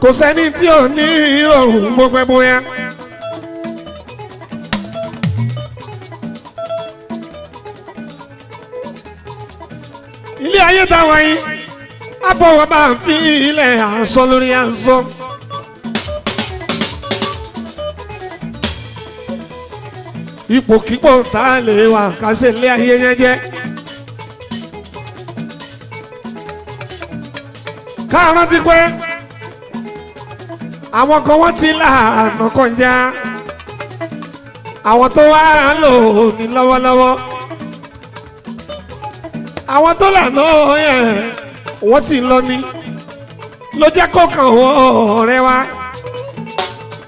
Kò sẹ́ni tí ò ní ìrọ̀rùn gbogbo ẹ̀ bóyá. Ilé ayé táwa yìí àfọwọ́ bá ń fi ilẹ̀ àǹsọ lórí àǹsọ. Ipòkípò tá a lè wà ká ṣe ilé ayé yẹn jẹ́. Ká rántí pé àwọn kan wọ́n ti lànà kọjá, àwọn tó wá lò ní lọ́wọ́lọ́wọ́, àwọn tó lànà yẹn wọ́n ti lọ ní ló jẹ́ kó kàn wọ́n ọ̀rẹ́ wa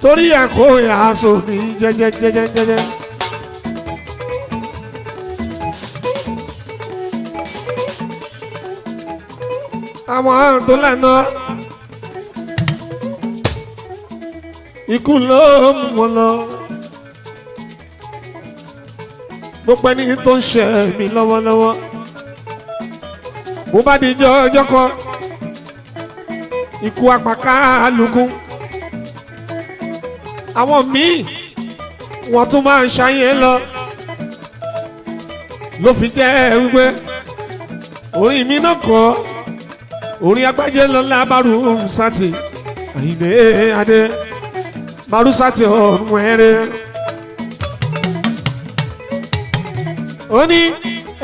torí ẹ̀ kó yàásù ní jẹ́jẹ́jẹ́jẹ́jẹ́. Àwọn tó lànà ikú ló mú wọn lọ. Gbogbo ẹni tó ń ṣe mí lọ́wọ́lọ́wọ́, bó bá di ijọ́ ọjọ́ kan, ikú apàkálukú. Àwọn míì wọ́n tún máa ń ṣayé lọ. Ló fi jẹ́ wípé orin mi náà kọ́ orin agbájé lọ́la Bárúsátì Àyìndé Adé Bárúsátì ọ̀run ẹ̀rẹ́. Ó ní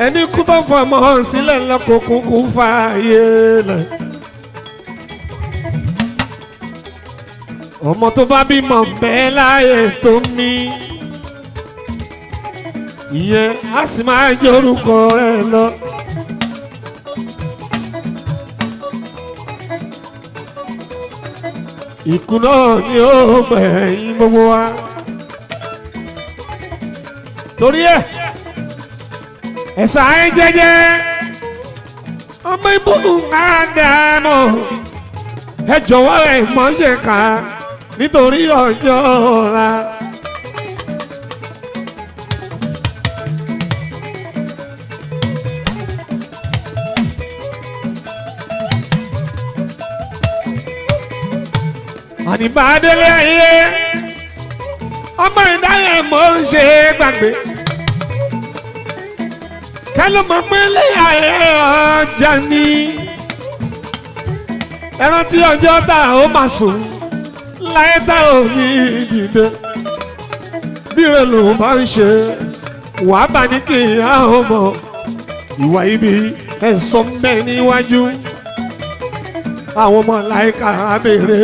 ẹni kú tó fọmọ sílẹ̀ lọ́kọ̀ọ́kùn kún fààyè lẹ̀. Ọmọ tó bá bímọ bẹ́ẹ̀ láàyè tó mí, ìyẹn á sì máa jórúkọ rẹ̀ lọ. Ikú náà ni ó gbẹ̀yìn gbogbo wa. Torí ẹ̀ ẹ̀sà ẹ̀ jẹ́jẹ́ ọmọ ìbùnú àdàmọ̀, ẹ jọ̀wọ́ ẹ̀ mọ̀ ṣe kà nítorí ọjọ́ ọ̀la. Àníbàdélé ayé ọmọ ìdáyẹ̀ mọ̀ ń ṣe gbàgbé kálọ̀ mọ̀ pé lẹ́yà ẹ̀ ọjà ni ẹran tí ọjọ́ tá ó máa sùn láyé tá ò ní dìde bí rẹ ló bá ń ṣe wàá bá ní kí n á ó mọ ìwà ibi ẹ̀sọ́ mẹ́ níwájú àwọn ọmọ láìka abèrè.